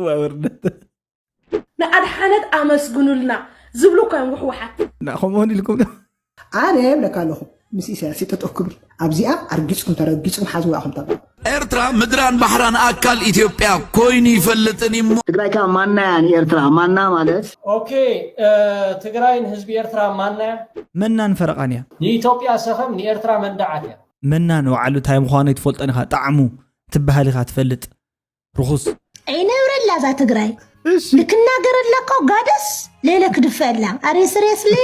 ወርደት ንኣድሓነት ኣመስግኑልና ዝብሉ እኳ እዮም ውሕውሓት። ከምኡውን ኢልኩም ዶ? ኣነ እብለካ ኣለኹ፣ ምስ ኢሳያስ ይጠጠው ክብል ኣብዚኣ ኣርጊጽኩም ተረጊጽኩም ሓዝዋ ኢኹም ተብሉ። ኤርትራ ምድራን ባሕራን ኣካል ኢትዮጵያ ኮይኑ ይፈልጥን እሞ። ትግራይ ከ ማና እያ ንኤርትራ ማና ማለት? ኦኬ፣ ትግራይ ንህዝቢ ኤርትራ ማና እያ። መናን ፈረቓን እያ። ንኢትዮጵያ ሰኸም ንኤርትራ መንደዓት እያ። መናን ንባዕሉ እንታይ ምዃኑ ኣይትፈልጦን ኢኻ። ጣዕሙ ትበሃል ኢኻ ትፈልጥ። ርኹስ። ኣይነብረላ እዛ ትግራይ። ንክናገረላ እኮ ጋደስ ሌለ ክድፈላ ኣሬ ስሬስሊ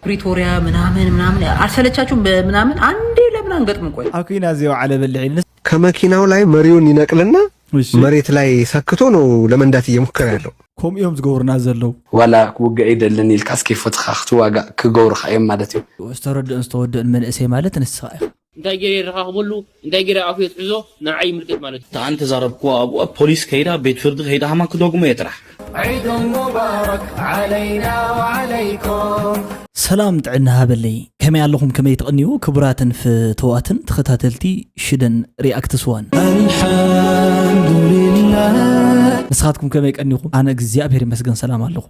ፕሪቶሪያ ምናምን ምናምን አልሰለቻችሁም? ምናምን አንዴ ለምን አንገጥም? ቆይ ኣብ ኩናት ዘይወዓለ በልዕ ኢልንስ ከመኪናው ላይ መሪውን ይነቅልና እሺ። መሬት ላይ ሰክቶ ነው ለመንዳት እየሞከረ ያለው። ከምኡ እዮም ዝገብሩና ዘለዉ። ዋላ ክውግዕ ይደልን ኢልካስ ከይፈትኻ ክትዋጋእ ክገብሩኻ እዮም ማለት እዩ። ዝተረድኦን ዝተወደኦን መንእሰይ ማለት ንስኻ ኢኻ። እንታይ ገይረ የረኻኽበሉ እንታይ ገይረ ኣፉ የትሕዞ ንዓይ ይምልከት ማለት እዩ። ኣነ ተዛረብክዋ ኣብኡ ኣብ ፖሊስ ከይዳ ቤት ፍርዲ ከይዳ ሃማ ክደግሞ እየ ጥራሕ። عيد مبارك علينا وعليكم ሰላም ጥዕና ሃበለይ ከመይ ኣለኹም ከመይ ትቕንዩ ክቡራትን ፍትዋትን ተኸታተልቲ ሽደን ሪኣክትስ ዋን ንስኻትኩም ከመይ ቀኒኹም ኣነ እግዚኣብሔር ይመስገን ሰላም ኣለኹ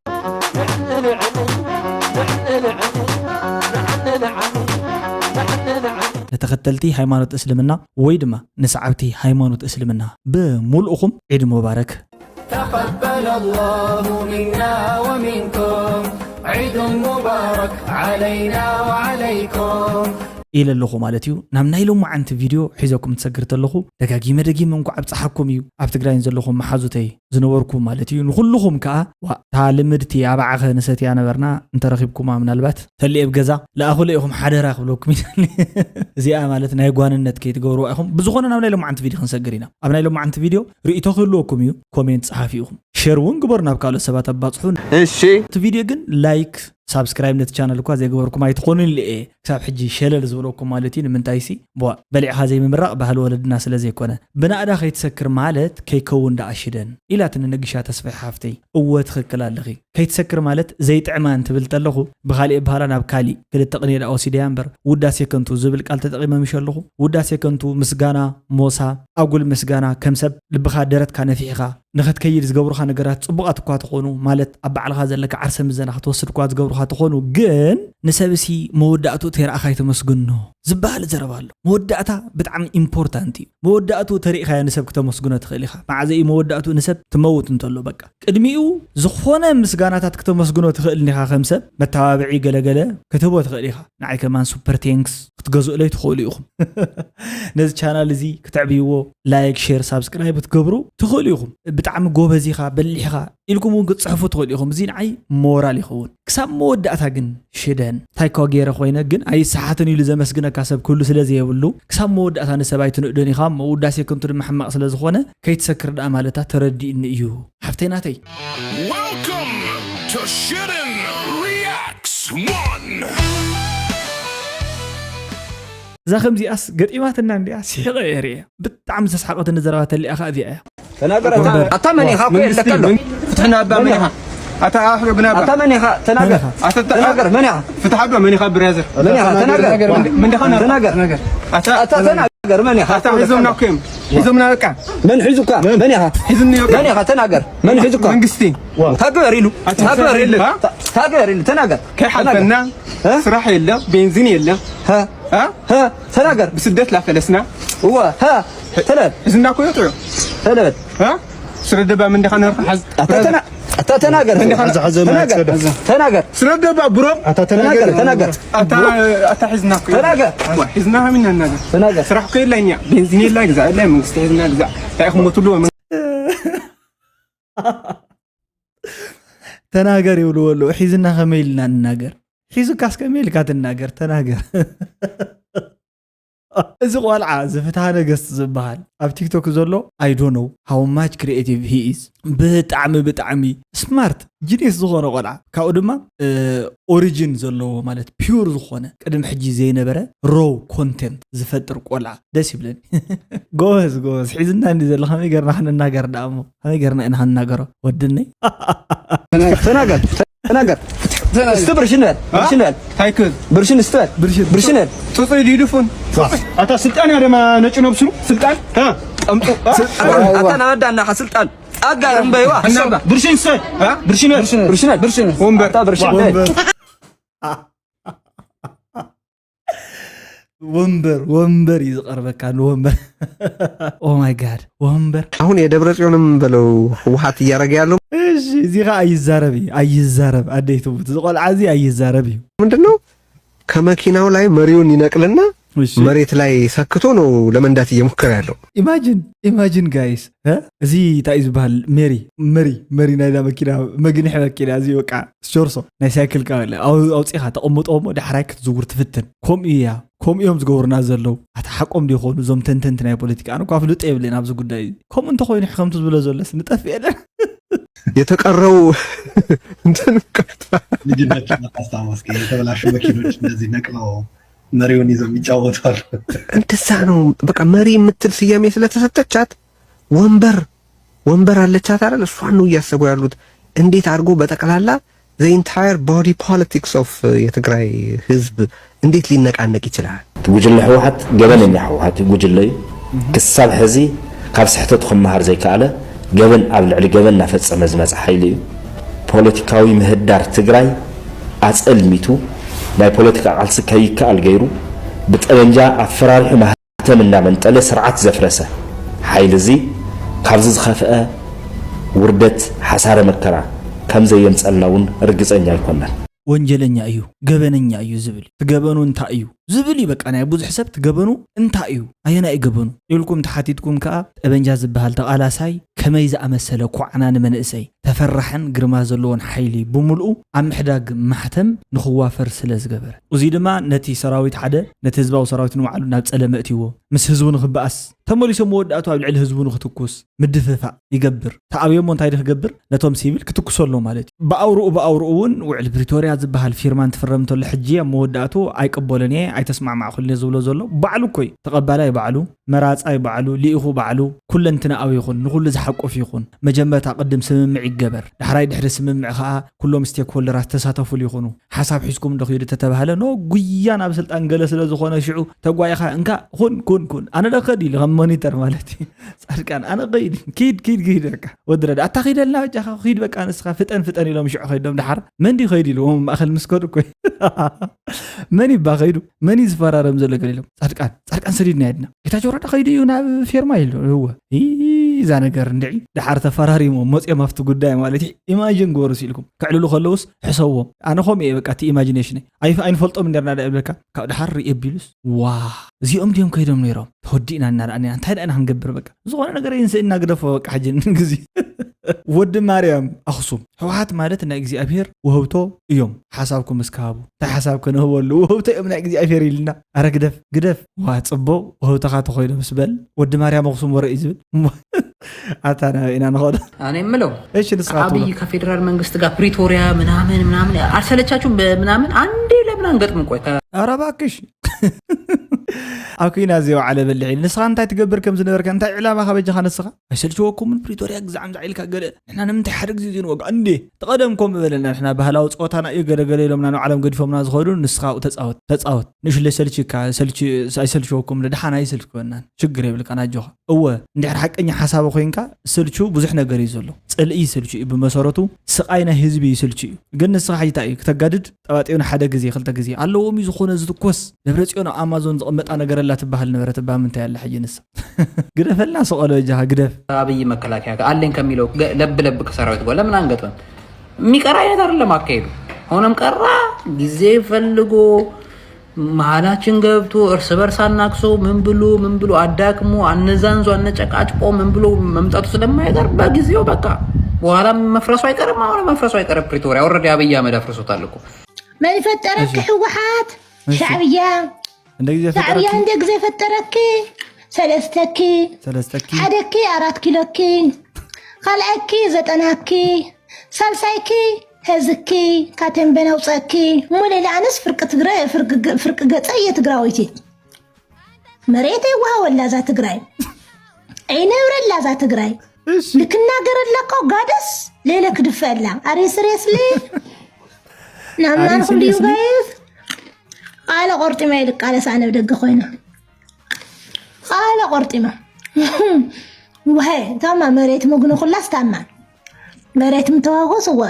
ንተኸተልቲ ሃይማኖት እስልምና ወይ ድማ ንሰዓብቲ ሃይማኖት እስልምና ብምሉእኹም ዒድ ሙባረክ تقبل الله منا ومنكم عيد مبارك علينا وعليكم ኢለ ኣለኹ ማለት እዩ ናብ ናይ ሎማዓንቲ ቪድዮ ሒዘኩም ትሰግር ተለኹ ደጋጊመ ደጊመ እንኳዕ ኣብፀሓኩም እዩ ኣብ ትግራይን ዘለኹም መሓዙተይ ዝነበርኩም ማለት እዩ ንኩልኹም ከዓ እታ ልምድቲ ኣባዓኸ ንሰትያ ነበርና እንተረኺብኩማ ምናልባት ተሊኤ ብገዛ ለኣኹለ ኢኹም ሓደራ ክብለኩም እዚኣ ማለት ናይ ጓንነት ከይትገብርዋ ኢኹም ብዝኾነ ናብ ናይ ሎማዓንቲ ቪድዮ ክንሰግር ኢና ኣብ ናይ ሎማዓንቲ ቪድዮ ርእቶ ክህልወኩም እዩ ኮሜንት ፀሓፊ ኢኹም ሸር እውን ግበሩ ናብ ካልኦት ሰባት ኣባፅሑ እሺ እቲ ቪድዮ ግን ላይክ ሳብስክራይብ ነቲ ቻነል እኳ ዘይገበርኩም ኣይትኾኑን ኢለ እየ ክሳብ ሕጂ ሸለል ዝበለኩም ማለት እዩ ንምንታይ ሲ ቧ በሊዕኻ ዘይምምራቕ ባህሊ ወለድና ስለ ዘይኮነ ብናእዳ ከይትሰክር ማለት ከይከውን ደኣ ሽደን ኢላትኒ ነጊሻ ተስፋይ ሓፍተይ እወ ትኽክል ኣለኺ ከይትሰክር ማለት ዘይጥዕማ እንትብል ተለኹ ብኻሊእ በሃላ ናብ ካሊእ ክልተ ቅኔ ደኣ ወሲደያ እምበር ውዳሴ ከንቱ ዝብል ቃል ተጠቒመ ምሽ ኣለኹ ውዳሴ ከንቱ ምስጋና ሞሳ ኣጉል ምስጋና ከም ሰብ ልብኻ ደረትካ ነፊሕኻ ንኸትከይድ ዝገብሩኻ ነገራት ጽቡቓት እኳ ተኾኑ ማለት ኣብ ባዕልኻ ዘለካ ዓርሰ ምዘና ክትወስድ እኳ ዝገብሩኻ ተኾኑ ግን ንሰብሲ መወዳእትኡ ተይረኣኻ ኣይተመስግኖ ዝበሃል ዘረባ ኣሎ መወዳእታ ብጣዕሚ ኢምፖርታንት እዩ መወዳእትኡ ተሪእኻዮ ንሰብ ክተመስግኖ ትኽእል ኢኻ መዓዘ እዩ መወዳእትኡ ንሰብ ትመውት እንተሎ በቃ ቅድሚኡ ዝኾነ ምስጋናታት ክተመስግኖ ትኽእል እንዲኻ ከም ሰብ መተባብዒ ገለገለ ክትህቦ ትኽእል ኢኻ ንዓይ ከማን ሱፐር ቴንክስ ክትገዝእለይ ትኽእሉ ኢኹም ነዚ ቻናል እዚ ክተዕብይዎ ላይክ ሼር ሳብስክራይብ ክትገብሩ ትኽእሉ ኢኹም ብጣዕሚ ጎበዝ ኢኻ በሊሕኻ ኢልኩም እውን ክትፅሕፉ ትኽእሉ ኢኹም እዚ ንዓይ ሞራል ይኸውን ክሳብ መወዳእታ ግን ሽደን እንታይ እኳ ገይረ ኮይነ ግን ኣይሰሓትን ኢሉ ዘመስግነካ ሰብ ክህሉ ስለ ዘየብሉ ክሳብ መወዳእታ ንሰብ ኣይትንእዶን ኢኻ እሞ ውዳሴ ከንቱ ድማ ሕማቕ ስለ ዝኾነ ከይትሰክር ደኣ ማለታ ተረዲእኒ እዩ ሓፍተይ ናተይ Welcome to Shooting Reacts One. እዛ ከምዚኣስ ገጢማትና እንዲኣ ስሒቐ እየ ርእየ ብጣዕሚ ዘስሓቐትኒ ዘረባ ተሊኣ ከዓ እዚኣ እያ ተናገር ኣታ መን ኢኻ እኮ የለካ ኣሎ ፍትሕና ኣባ መን ኢኻ ኣታ ኣሕዶ ግናባ ኣታ መን ኢኻ ተናገር ተናገር መን ኢኻ ፍትሕ ኣባ መን ኢኻ ብራዘር መን ኢኻ ተናገር ምንድኻ ተናገር ኣታ ተናገር መን ኢኻ ኣታ ሒዞምና እኮ እዮም ሒዞምና በቃ መን ሒዙካ መን ኢኻ ሒዝኒ መን ኢኻ ተናገር መን ሒዙካ መንግስቲ ታገር ኢሉ ታገር ኢሉ ታገር ኢሉ ተናገር ከይሓልፈና ስራሕ የለ ቤንዚን የለ ተናገር ብስደት ላፈለስና እወ ተለበል እዝና ኮ ይጥዑ ተለበል ስረ ደባ ምን ደኻ ነርካ ሓዝ ኣታ ተናገር ተናገር ስረ ደባ ብሮ ተናገር ተናገር ኣታ ሒዝና ተናገር ሒዝና ከሚና ናገር ተናገር ስራሕ ኮ የላኛ ቤንዚን የላ ግዛ የላ መንግስቲ ሒዝና ግዛ እንታይ ኢኹም ሞትሉ ተናገር ይብልዎ ኣለዉ ሒዝና ከመይ ኢልና ንናገር ሒዙካስ ከመይ ኢልካ ትናገር ተናገር እዚ ቆልዓ እዚ ፍትሃ ነገስት ዝበሃል ኣብ ቲክቶክ ዘሎ I don't know how much creative he is ብጣዕሚ ብጣዕሚ smart genius ዝኾነ ቆልዓ ካብኡ ድማ origin ዘለዎ ማለት pure ዝኾነ ቅድሚ ሕጂ ዘይነበረ raw content ዝፈጥር ቆልዓ ደስ ይብለኒ ጎበዝ ጎበዝ ሒዝና እንዲ ዘሎ ከመይ ገርና ክንናገር ደኣ እሞ ከመይ ገርና ኢና ክንናገሮ ወድነይ ተናገር ተናገር እስቲ ብርሽን በል ብርሽን በል ታይክል ብርሽን እስቲ በል ብርሽን በል ጽጹይ ዲዱፉን ኣታ ስልጣን ያደማ ነጭ ነብሱ ስልጣን ጠምጡ ኣታ ናወዳ እናኻ ስልጣን ኣጋር እምበይዋ። ብርሽን ሰ ብርሽን ብርሽን ወንበር ወንበር ወንበር እዩ ዝቐርበካ ንወንበር። Oh my God ወንበር። አሁን የደብረ ጽዮንም በለው ህወሓት እያደረገ ያለው እሺ እዚ ኸ ኣይዛረብ እዩ ኣይዛረብ። ኣደይ ትሙት እዚ ቆልዓ እዚ ኣይዛረብ እዩ። ምንድን ነው? ከመኪናው ላይ መሪውን ይነቅልና መሬት ላይ ሰክቶ ነው ለመንዳት እየሞከረ ያለው። Imagine imagine guys። እዚ እንታይ እዩ ዝበሃል? ሜሪ መሪ መሪ ናይዛ መኪና መግንሒ መኪና እዚ በቃ ሾርሶ ናይ ሳይክል ቃለ ኣውፂኻ ተቐምጦ እሞ ዳሕራይ ክትዝውር ትፍትን። ከምኡ እያ። ከምኡ እዮም ዝገብሩና ዘለዉ። ኣታ ሓቆም ዶ ይኾኑ እዞም ተንተንቲ ናይ ፖለቲካ? ኣነ እኳ ኣፍልጦ የብለይን ኣብዚ ጉዳይ እዚ። ከምኡ እንተኾይኑ ከምቲ ዝብሎ ዘሎስ ንጠፍእ የለን። የተቀረው እንትን ቀርታ ልጅነት ማስታወስ የተበላሹ መኪኖች እንደዚህ ነቅለው መሪውን ይዘው የሚጫወቱ አሉ። እንደዛ ነው። በቃ መሪ የምትል ስያሜ ስለተሰጠቻት ወንበር ወንበር አለቻት አይደል? እሷን ነው እያሰቡ ያሉት። እንዴት አድርጎ በጠቅላላ the entire body politics of የትግራይ ህዝብ እንዴት ሊነቃነቅ ይችላል? ጉጅለ ህወሓት ገበነኛ ህወሓት እዩ፣ ጉጅለ እዩ። ክሳብ ሕዚ ካብ ስሕተቱ ክመሃር ዘይከኣለ ገበን ኣብ ልዕሊ ገበን እናፈፀመ ዝመፀ ሓይሊ እዩ። ፖለቲካዊ ምህዳር ትግራይ ኣፀልሚቱ ናይ ፖለቲካ ቃልሲ ከይከኣል ገይሩ ብጠበንጃ ኣፈራሪሑ ማህተም እናመንጠለ ስርዓት ዘፍረሰ ሓይሊ እዚ ካብዚ ዝኸፍአ ውርደት ሓሳረ መከራ ከምዘየምፀልና እውን ርግፀኛ ኣይኮናን። ወንጀለኛ እዩ ገበነኛ እዩ ዝብል እዩ። ትገበኑ እንታይ እዩ ዝብል እዩ። በቃ ናይ ብዙሕ ሰብ ትገበኑ እንታይ እዩ ኣየና እዩ ገበኑ ኢልኩም ተሓቲትኩም ከኣ ጠበንጃ ዝበሃል ተቓላሳይ ከመይ ዝኣመሰለ ኳዕና ንመንእሰይ ተፈራሕን ግርማ ዘለዎን ሓይሊ ብምልኡ ኣብ ምሕዳግ ማሕተም ንኽዋፈር ስለ ዝገበረ እዙይ ድማ ነቲ ሰራዊት ሓደ ነቲ ህዝባዊ ሰራዊት ንባዕሉ ናብ ጸለመ እትይዎ ምስ ህዝቡ ንኽበኣስ ተመሊሶም መወዳእቱ ኣብ ልዕሊ ህዝቡ ንኽትኩስ ምድፍፋእ ይገብር። ተኣብዮሞ እንታይ ድክገብር ነቶም ሲቪል ክትኩሰሎ ማለት እዩ። ብኣውርኡ ብኣውርኡ እውን ውዕል ፕሪቶርያ ዝበሃል ፊርማ እንትፍረም እንተሎ ሕጂ ኣብ መወዳእቱ ኣይቅበሎን እየ ኣይተስማዕማዕኩልን እየ ዝብሎ ዘሎ ባዕሉ እኮ እዩ። ተቐባላይ ባዕሉ፣ መራፃይ ባዕሉ፣ ልኢኹ ባዕሉ፣ ኩለንትናኣዊ ይኹን ንኹሉ ዝሓቁፍ ይኹን። መጀመርታ ቅድም ስምምዕ ይገበር። ዳሕራይ ድሕሪ ስምምዕ ከዓ ኩሎም ስቴክሆልደራት ተሳተፉሉ ይኹኑ። ሓሳብ ሒዝኩም እንዶ ኪዱ ተተባህለ ኖ ጉያ ናብ ስልጣን ገለ ስለ ዝኾነ ሽዑ ተጓይኻ እንካ ኩን ኩን ኩን ኣነ ዶ ከድ ኢሉ ከም ሞኒተር ማለት እዩ። ፃድቃን ኣነ ቀይድ ኪድ ኪድ ኪድ በቃ ወዲ ረዳ ኣታ ኪደልና በጃኻ ኪድ በቃ ንስኻ ፍጠን ፍጠን ኢሎም ሽዑ ከይዶም ድሓር መን ድዩ ከይዱ ኢሉ ማእኸል ምስ ከዱ እኮ መን ይባ ከይዱ መን እዩ ዝፈራረም ዘሎ ገለ ኢሎም ፃድቃን ፃድቃን ሰዲድና የድና ጌታቸው ረዳ ከይዱ እዩ ናብ ፌርማ ኢሉ እወ እዛ ነገር እንድዒ ድሓር ተፈራሪሞም መፅኦም ኣብቲ ጉዳይ ማለት እዩ ኢማጅን ግበሩ ስኢልኩም ከዕልሉ ከለውስ ሕሰዎም ኣነ ከምኡ እየ በቃ እቲ ኢማጂኔሽን ኣይንፈልጦም እንደርና ዳ ይብለካ ካብ ድሓር ርኢ ቢሉስ ዋ እዚኦም ድዮም ከይዶም ነይሮም ተወዲእና እናረኣና ኢና እንታይ ደኣና ክንገብር በቃ ዝኾነ ነገር ይንስእና ግደፎ በቃ ሕጂ ግዜ ወዲ ማርያም ኣኽሱም ሕወሓት ማለት ናይ እግዚኣብሄር ውህብቶ እዮም ሓሳብኩም እስከ ሃቡ እንታይ ሓሳብ ከነህበሉ ውህብቶ እዮም ናይ እግዚኣብሄር ኢልና ኣረ ግደፍ ግደፍ ዋ ፅቦ ውህብቶኻ ተኾይኖ ምስ በል ወዲ ማርያም ኣኽሱም ወረ እዩ ዝብል ኣታ ናበይ ኢና ንኸዶ እኔ የምለው እሺ ንስኻ ትብሎ አብይ ከፌዴራል መንግስት ጋር ፕሪቶሪያ ምናምን ምናምን አልሰለቻችሁም? ምናምን አንዴ ለምን አንገጥም? ቆይ ከ- ኧረ እባክሽ ኣብ ኩና እዚ የውዓለ በልሕ ኢሉ ንስኻ እንታይ ትገብር ከም ዝነበርካ እንታይ ዕላማ ካበጃኻ ንስኻ ኣይሰልችወኩምን ፕሪቶሪያ ግዛዕ ምዛዕ ኢልካ ገለ ንሕና ንምንታይ ሓደ ግዜ እዚ ንወግዖ እንዴ ተቐደም ከም በለና ንሕና ባህላዊ ፀወታና እዩ ገለገለ ኢሎምና ንባዕሎም ገዲፎምና ዝኸዱ ንስኻ ኣብኡ ተፃወት ተፃወት ንእሽለ ሰልችካ ሰልች ኣይሰልችወኩም ደሓን ኣይሰልችወናን ሽግር የብልካን ኣጆኻ እወ እንድሕር ሓቀኛ ሓሳብ ኮይንካ ስልቹ ብዙሕ ነገር እዩ ዘሎ ፅልኢ ስልቹ እዩ ብመሰረቱ ስቓይ ናይ ህዝቢ እዩ ስልቹ እዩ ግን ንስኻ ሕጂ እንታይ እዩ ክተጋድድ ጠባጢኡ ንሓደ ግዜ ክልተ ግዜ ኣለዎም እዩ ዝኾነ ዝትኮስ ደብረ ፅዮን ኣብ ኣማዞን ዝቕመጣ ነገር ኣላ ትበሃል ነበረት እባ ምንታይ ኣላ ሕጂ ንሳ ግደፈልና ስቐሎ እጃኻ ግደፍ አብይ መከላከያ ጋር አለኝ ከሚለው ገ- ለብ ለብ ከሰራዊት ጋር ለምን አንገጥም? የሚቀር አይነት አይደለም አካሄዱ። ሆኖም ቀራ ጊዜ ፈልጎ መሀላችን ገብቶ እርስ በርስ አናክሶ ምን ብሎ ምን ብሎ አዳክሞ አነዛንዞ አነጨቃጭቆ ምን ብሎ መምጣቱ ስለማይቀር በጊዜው በቃ በኋላ መፍረሱ አይቀርም። አሁን መፍረሱ አይቀርም። ፕሪቶሪያ ኦልሬዲ አብይ አህመድ አፍርሶታል እኮ። መን ፈጠረኪ እሺ። ህወሓት እሺ። ሻዕብያ እንደ ጊዜ ሻዕብያ ፈጠረኪ እንደ ጊዜ ፈጠረኪ ሰለስተኪ ሰለስተኪ ሓደኪ ኣራት ኪሎኪ ካልኣይኪ ዘጠናኪ ሳልሳይኪ ህዝኪ ካቴምበን ኣውፀእኪ እሞ ሌላ ኣነስ ፍርቂ ትግረ ፍርቂ ገፀ እየ ትግራወይቲ መሬት ይወሃወላ እዛ ትግራይ ኣይነብረላ እዛ ትግራይ እሺ ልክናገረላ እኮ ጋደስ ሌለ ክድፈላ ኣሬ ስሬስሊ ናምናን ኣሬ ኩሉ ስሬስሊ? ጋይስ ቃለ ቆርጢማ ይልቃለስ ኣነ ብደገ ኮይና ቃለ ቆርጢማ ወሀ ታማ መሬት ምግኑ ኩላስ ታማ መሬት ምተዋጎ ስወ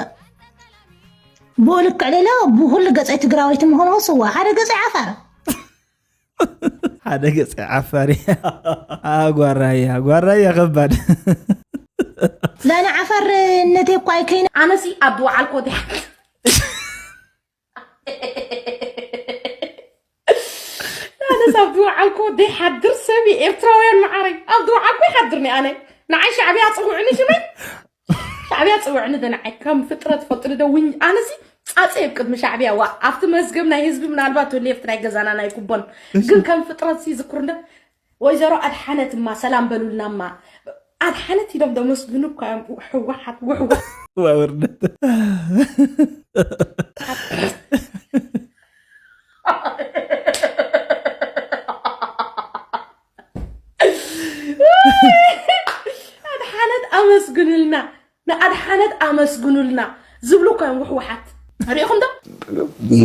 ብኡ ልክዕ ሌላ ብኩሉ ገጸይ ትግራወይቲ ምኾንዎ ስወ ሓደ ገጸይ ዓፋር ሓደ ገጸይ ዓፋር ኣጓራያ ኣጓራያ ከባድ ላና ዓፋርነቴ እኳ ኣይከይነ ኣነሲ ኣብ ዝወዓልኮ ዲሓ ኣነስ ኣብ ዝወዓልኮ ዘይሓድር ሰብ እዩ ኤርትራውያን መዓረይ ኣብ ዝወዓልኮ ይሓድር ኒ ኣነ ንዓይ ሻዕብያ ፅውዕኒ ሽመይ ሻዕብያ ፅውዕኒ ዶ ንዓይ ከም ፍጥረት ፈልጥኒ ዶ ውኝ ኣነሲ ፃፀ ኣብ ቅድሚ ሻዕብያ ዋ ኣብቲ መዝገብ ናይ ህዝቢ ምናልባት ወኒ ኣብቲ ናይ ገዛና ናይ ኩቦን ግን ከም ፍጥረት ሲ ዝክሩ እንደ ወይዘሮ ኣድሓነት እማ ሰላም በሉልና እማ ኣድሓነት ኢሎም ደመስግኑ እኳ እዮም ህወሓት ውሕወ ዋ ውርደት ኣድሓነት ኣመስግኑልና ንኣድሓነት ኣመስግኑልና ዝብሉ እኳ እዮም ውሕወሓት ሪኢኹም ዶ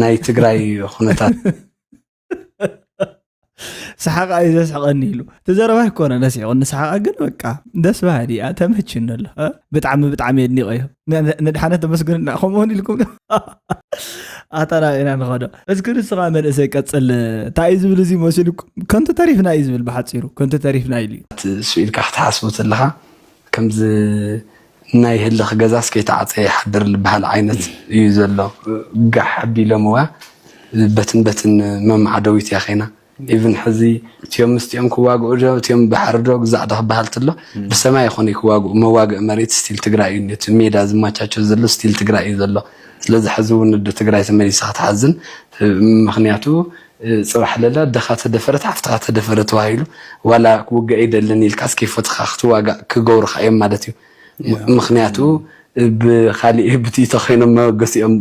ናይ ትግራይ ኩነታት ሰሓቃ እዩ ዘስሕቀኒ ኢሉ እቲ ዘረባ ይኮነ ነስሒቁ ንሰሓቃ ግን በቃ ደስ ባህሊ እያ ተመችኒ ኣሎ እ? ብጣዕሚ ብጣዕሚ የድኒቆ እዩ ን- ንድሓነት ተመስግንና ከምኡውን ኢልኩም ዶ ኣታ ናብ ኢና ንኸዶ እስኪ ንስኻ መንእሰይ ቀፅል እንታይ እዩ ዝብል እዚ መሲሉ ከንቱ ተሪፍና እዩ ዝብል ብሓፂሩ ከንቱ ተሪፍና ኢሉ እዩ ስኢልካ ክትሓስቡ ተለኻ ከምዚ ናይ ህልኽ ገዛስ ከይተዓፀ ይሓድር ዝበሃል ዓይነት እዩ ዘሎ። ጋሕ ኣቢሎምዋ በትን በትን መማዕደዊት እያ ኸይና። ኢቭን ሕዚ እቲኦም ምስቲኦም ክዋግኡ ዶ እቲኦም ባሕሪ ዶ ግዛዕ ዶ ክበሃል ተሎ ብሰማይ ይኾነ ክዋግኡ መዋግእ መሬት ስቲል ትግራይ እዩ እቲ ሜዳ ዝማቻቸው ዘሎ ስቲል ትግራይ እዩ ዘሎ። ስለዚ ሕዚ እውን ንዶ ትግራይ ተመሊሳ ክትሓዝን ምክንያቱ ፅባሕ ለላ ኣደኻ ተደፈረት ሓፍትኻ ተደፈረ ተባሂሉ ዋላ ክውግእ ኣይደልን ኢልካስ ከይፈትኻ ክትዋጋእ ክገብሩኻ እዮም ማለት እዩ። ምክንያቱ ብካሊእ ብትእቶ ኮይኖም መበገሲኦም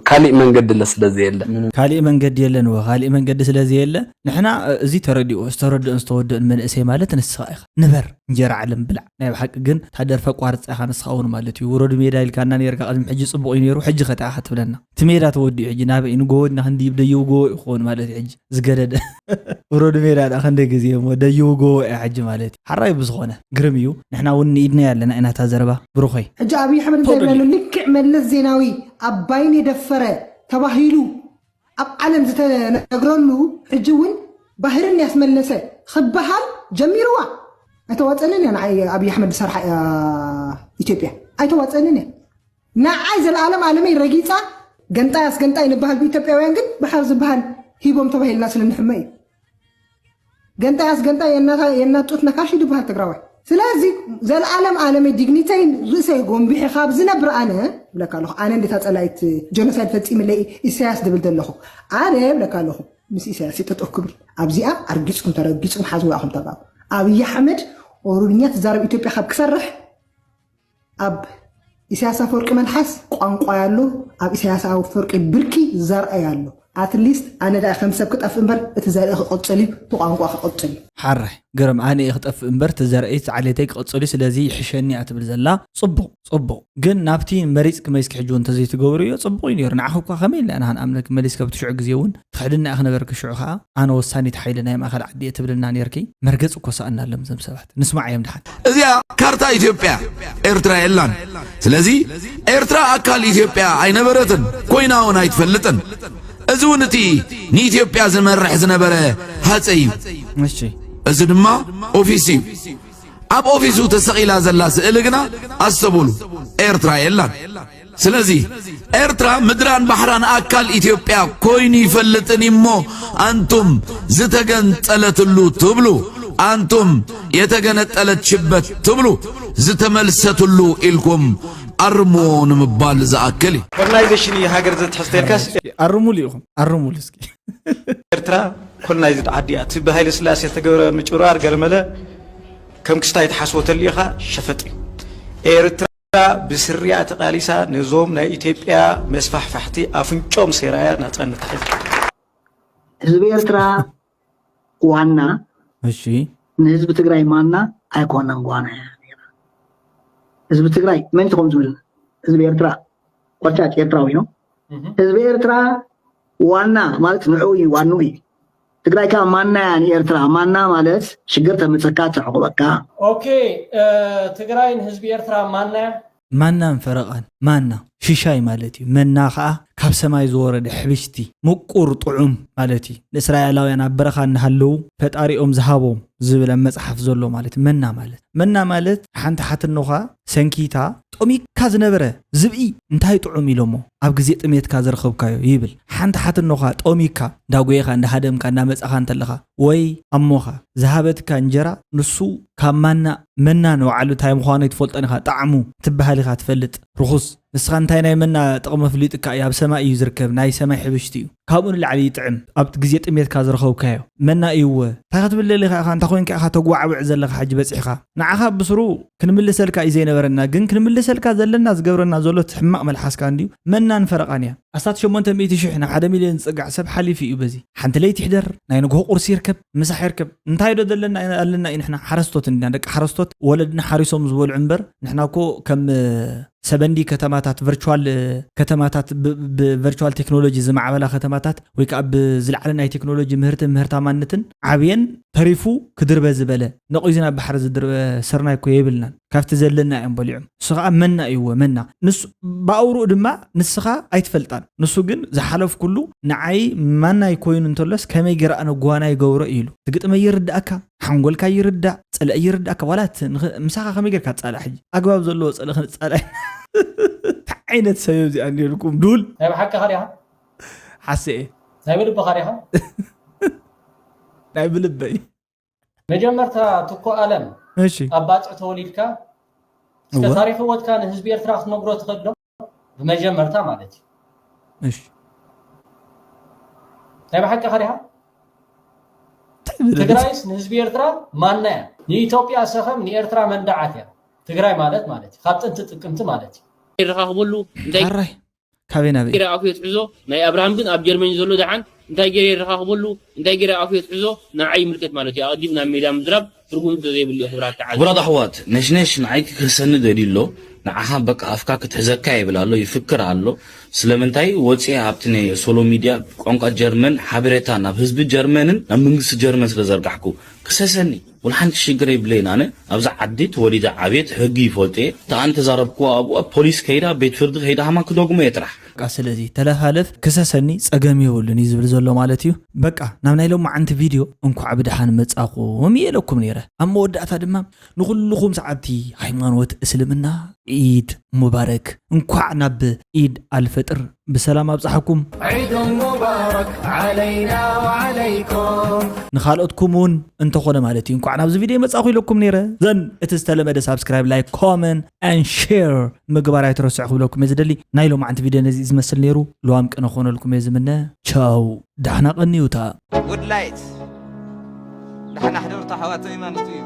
ካሊእ መንገዲ ለ ስለዘየለ ካሊእ መንገዲ የለን ወ ካሊእ መንገዲ ስለዘየለ ንሕና እዚ ተረዲኦ ዝተረድኦን ዝተወደኦን መንእሰይ ማለት ንስኻ ኢኻ ንበር እንጀራ ዓለም ብላዕ ናይ ብሓቂ ግን ታደርፈ ቋርፃ ኢኻ ንስኻ እውን ማለት እዩ ውረዱ ሜዳ ኢልካና ነርካ ቅድሚ ሕጂ ፅቡቅ እዩ ነይሩ ሕጂ ከ እንታይ ኢኻ ትብለና እቲ ሜዳ ተወዲኡ ሕጂ ናበይ ንጎወድና ክንድይብ ደይቡ ጎወ እዩ ክኸውን ማለት እዩ ሕጂ ዝገደደ ውረዱ ሜዳ ዳ ክንደይ ግዜ እሞ ደይቡ ጎወ እዩ ሕጂ ማለት እዩ ሓራይ ብዝኾነ ግርም እዩ ንሕና እውን ንኢድና ኣለና ኢና እታ ዘረባ ብሩኸይ ሕጂ ኣብይ ኣሕመድ እንታይ ይብለሉ ልክዕ መለስ ዜናዊ ኣባይን የደፈረ ተባሂሉ ኣብ ዓለም ዝተነግረሉ ሕጂ እውን ባህርን ያስመለሰ ክበሃል ጀሚርዋ ኣይተዋፀንን እያ ንዓይ ኣብይ ኣሕመድ ዝሰርሓ እያ ኢትዮጵያ ኣይተዋፀንን እያ ንዓይ ዘለኣለም ኣለመይ ረጊፃ ገንጣይ ኣስገንጣይ ንበሃል ብኢትዮጵያውያን ግን ብሓር ዝበሃል ሂቦም ተባሂልና ስለ ንሕመ እዩ ገንጣይ ኣስገንጣይ የናት ጡት ነካሽ ድበሃል ትግራዋይ ስለዚ ዘለኣለም ኣለመይ ዲግኒተይ ርእሰይ ጎንቢሐ ካብ ዝነብር ኣነ ብለካ ኣለኹ ኣነ እንዴታ ፀላይት ጀኖሳይድ ፈፂምለይ ኢሳያስ ድብል ዘለኹ ኣነ ብለካ ኣለኹ ምስ ኢሳያስ ይጠጠው ክብል ኣብዚኣ ኣርጊፅኩም ተረጊፅኩም ሓዝዋ ኢኹም ተጋሩ ኣብይ ኣሕመድ ኦሮምኛ ትዛረብ ኢትዮጵያ ካብ ክሰርሕ ኣብ ኢሳያስ ኣፈወርቂ መልሓስ ቋንቋ ያሉ ኣብ ኢሳያስ ኣፈወርቂ ብርኪ ዘርአ ያሉ ኣትሊስት ኣነ ዳ ከም ሰብ ክጠፍ እምበር እቲ ዘርኢ ክቕፅል እዩ እቲ ቋንቋ ክቕፅል እዩ ሓራይ ግርም ኣነ እየ ክጠፍእ እምበር እቲ ዘርእይ ዓሌተይ ክቐፅል እዩ ስለዚ ይሕሸኒ እያ ትብል ዘላ ፅቡቕ ፅቡቕ ግን ናብቲ መሪፅ ክመይስኪ ሕጂ እውን እንተዘይትገብርዮ ፅቡቕ እዩ ነይሩ ንዓኹ እኳ ከመይ ኢልና ኢና ክንኣምነኪ መሊስ ከብቲ ሽዑ ግዜ እውን ትኽሕድና ኢኺ ነበርኪ ሽዑ ከዓ ኣነ ወሳኒት ሓይሊ ናይ ማእኸል ዓዲ እየ ትብልና ነርኪ መርገፂ እኮ ሰኣና ኣሎም ዘም ሰባት ንስማዕ እዮም ድሓን እዚኣ ካርታ ኢትዮጵያ ኤርትራ የላን ስለዚ ኤርትራ ኣካል ኢትዮጵያ ኣይነበረትን ኮይና እውን ኣይትፈልጥን እዚ እውን እቲ ንኢትዮጵያ ዝመርሕ ዝነበረ ሃፀይ እዩ። እሺ። እዚ ድማ ኦፊስ እዩ። ኣብ ኦፊሱ ተሰቒላ ዘላ ስእሊ ግና ኣስተብህሉ ኤርትራ የላን። ስለዚ ኤርትራ ምድራን ባሕራን ኣካል ኢትዮጵያ ኮይኑ ይፈልጥን እሞ ኣንቱም ዝተገንጠለትሉ ትብሉ ኣንቱም የተገነጠለች ሽበት ትብሉ ዝተመልሰትሉ ኢልኩም ኣርምዎ ንምባል ዝኣክል እዩ። ኮሎናይዜሽን እዩ ሃገር ዘትሕዝ ተልካስ ኣርሙሉ ኢኹም ኣርሙሉ እስኪ ኤርትራ ኮሎናይዝድ ዓዲ እያ። እቲ ብሃይለ ስላሴ ዝተገብረ ምጭርራር ገለመለ ከም ክስታይ ትሓስቦ ተሊእኻ ሸፈጥ እዩ። ኤርትራ ብስሪኣ ተቓሊሳ ነዞም ናይ ኢትዮጵያ መስፋሕፋሕቲ ኣፍንጮም ሴራያ ናጻነት ሓይሊ። ህዝቢ ኤርትራ ዋና እሺ ንህዝቢ ትግራይ ማና ኣይኮነን ጓና እያ ነይራ። ህዝቢ ትግራይ መን ትኾን ዝብል ህዝቢ ኤርትራ ቆርጫጭ ኤርትራዊ ነው። ህዝቢ ኤርትራ ዋና ማለት ንዑ እዩ ዋንኡ እዩ። ትግራይ ከዓ ማና እያ ንኤርትራ። ማና ማለት ሽግር ተምፀካ ተዕቑበካ። ኦኬ፣ ትግራይ ንህዝቢ ኤርትራ ማና እያ። ማናን ፈረቓን። ማና ሽሻይ ማለት እዩ። መና ከዓ ካብ ሰማይ ዝወረደ ሕብሽቲ ምቁር ጥዑም ማለት እዩ። ንእስራኤላውያን ኣብ በረኻ እናሃለዉ ፈጣሪኦም ዝሃቦም ዝብል ኣብ መፅሓፍ ዘሎ ማለት እዩ። መና ማለት መና ማለት ሓንቲ ሓትኖኻ ሰንኪታ ጠሚካ ዝነበረ ዝብኢ እንታይ ጥዑም ኢሎሞ ኣብ ግዜ ጥሜትካ ዝረኸብካዮ ይብል። ሓንቲ ሓትኖኻ ጠሚካ እንዳጎየኻ እንዳሃደምካ እንዳመፃኻ እንተለኻ ወይ ኣሞኻ ዝሃበትካ እንጀራ ንሱ ካብ ማና መና ንባዕሉ እንታይ ምዃኑ ኣይትፈልጦን ኢኻ። ጣዕሙ ትበሃል ኢኻ ትፈልጥ። ርኹስ ንስኻ እንታይ ናይ መና ጥቕሚ ኣፍሊጡካ እዩ። ኣብ ሰማይ እዩ ዝርከብ፣ ናይ ሰማይ ሕብሽቲ እዩ። ካብኡ ንላዕሊ ይጥዕም። ኣብ ግዜ ጥሜትካ ዝረኸብካዮ መና እዩ። እወ እንታይ ክትብል ደሊኻ ኢኻ? እንታይ ኮይንካ ኢኻ ተጓዕብዕ ዘለኻ? ሕጂ በፂሕካ ንዓኻ ብስሩ ክንምልሰልካ እዩ ዘይነበረና፣ ግን ክንምልሰልካ ዘለና ዝገብረና ዘሎ እቲ ሕማቕ መልሓስካ እንድዩ መናን ፈረቓን እያ። ኣስታት ሸሞንተ ሚእቲ ሽሕ ናብ ሓደ ሚልዮን ዝፅጋዕ ሰብ ሓሊፉ እዩ በዚ። ሓንቲ ለይቲ ይሕደር፣ ናይ ንግሆ ቁርሲ ይርከብ፣ ምሳሕ ይርከብ። እንታይ ዶ ዘለና ኣለና እዩ? ንሕና ሓረስቶት እንዲና፣ ደቂ ሓረስቶት ወለድና ሓሪሶም ዝበልዑ እምበር ንሕና እኮ ከም ሰበንዲ ከተማታት ቨርቹዋል ከተማታት ብቨርቹዋል ቴክኖሎጂ ዝማዕበላ ከተማታት ወይ ከዓ ብዝለዓለ ናይ ቴክኖሎጂ ምህርትን ምህርታማነትን ዓብየን ተሪፉ ክድርበ ዝበለ ነቒዙ ናብ ባሕሪ ዝድርበ ስርናይ እኮ የብልናን። ካብቲ ዘለና እዮም በሊዖም። ንሱ ከዓ መና እዩዎ መና። ንሱ ብኣውርኡ ድማ ንስኻ ኣይትፈልጣን። ንሱ ግን ዝሓለፍኩሉ ንዓይ ማናይ ኮይኑ እንተሎስ ከመይ ገይረ ኣነ ጓና ይገብሮ ኢሉ። እቲ ግጥመይ ይርድኣካ፣ ሓንጎልካ ይርዳእ፣ ፀላኢ ይርድኣካ። ዋላ እቲ ንኽ- ምሳኻ ከመይ ጌርካ ትፃላእ? ሕጂ ኣግባብ ዘለዎ ፀላኢ ክንፃላእ እንታይ ዓይነት ሰብ እዚኣ ነርኩም ዱል ናይ ብሓቅኻ ዲኻ? ሓስኤ ናይ ብልብኻ ዲኻ? ናይ ብልበይ መጀመርታ ትኮ ኣለም እሺ ኣብ ባጽዕ ተወሊድካ እስከ እወ። ታሪክ ህይወትካ ንህዝቢ ኤርትራ ክትነግሮ ትኽእል ዶ? ብመጀመርታ ማለት እዩ። እሺ ናይ ብሓቅኻ ዲኻ? እንታይ ብለኒ? ትግራይስ ንህዝቢ ኤርትራ ማና እያ? ንኢትዮጵያ ሰኸም ንኤርትራ መንደዓት እያ። ትግራይ ማለት ማለት እዩ ካብ ጥንቲ ጥቅምቲ ማለት እዩ። ይረኻኽበሉ እንታይ ሓራይ ካበይ ናበይ ገይረ ኣፉ የትሕዞ ናይ ኣብርሃም ግን ኣብ ጀርመን ዘሎ ደሓን እንታይ ገይረ ይረኻኽበሉ እንታይ ገይረ ኣፉ የትሕዞ ንዓይ ይምልከት ማለት እዩ ኣቐዲም ናብ ሜዳ ምዝራብ ትርጉም ዘይብሉ እዩ ክብራት ተዓዘ ክቡራት ኣሕዋት ነሽነሽ ንዓይ ክክህሰኒ ደልዩ ኣሎ ንዓኻ በቃ ኣፍካ ክትሕዘካ ይብል ኣሎ ይፍክር ኣሎ ስለምንታይ ወፅየ ኣብቲ ናይ ሶሎ ሚድያ ቋንቋ ጀርመን ሓበሬታ ናብ ህዝቢ ጀርመንን ናብ መንግስቲ ጀርመን ስለ ዘርጋሕኩ ክሰሰኒ ወላ ሓንቲ ሽግር የብለይን ኣነ ኣብዛ ዓዲ ተወሊደ ዓብየ ሕጊ ይፈልጦ እየ እታ ኣነ ተዛረብክዋ ኣብኡ ኣብ ፖሊስ ከይዳ ቤት ፍርዲ ከይዳ ሃማ ክደግሞ እየ ጥራሕ በቃ ስለዚ ተለፋለፍ ክሰሰኒ ጸገም የብሉን እዩ ዝብል ዘሎ ማለት እዩ። በቃ ናብ ናይ ሎማዓንቲ ቪድዮ እንኳዕ ብድሓን መጻኹም እየ ኢለኩም ነይረ። ኣብ መወዳእታ ድማ ንኹልኹም ሰዓብቲ ሃይማኖት እስልምና ዒድ ሙባረክ፣ እንኳዕ ናብ ዒድ ኣልፈጥር ብሰላም ኣብጻሓኩም። عيد مبارك علينا وعليكم. ንኻልኦትኩም እውን እንተኾነ ማለት እዩ። እንኳዕ ናብዚ ቪድዮ መጻኹ ኢለኩም ነይረ። ዘን እቲ ዝተለመደ ሳብስክራይብ፣ ላይክ፣ ኮመንት and ሼር ምግባር ኣይትረስዑ ክብለኩም እየ ዝደሊ። ናይ ሎማዓንቲ ቪድዮ ነዚ ዝመስል ነይሩ። ልዋም ቅነ ክኾነልኩም እየ ዝምነ። ቻው፣ ዳሕና ቀንዩታ። ውድላይት ዳሕና ሕደርታ ኣሕዋተይ ማለት እዩ።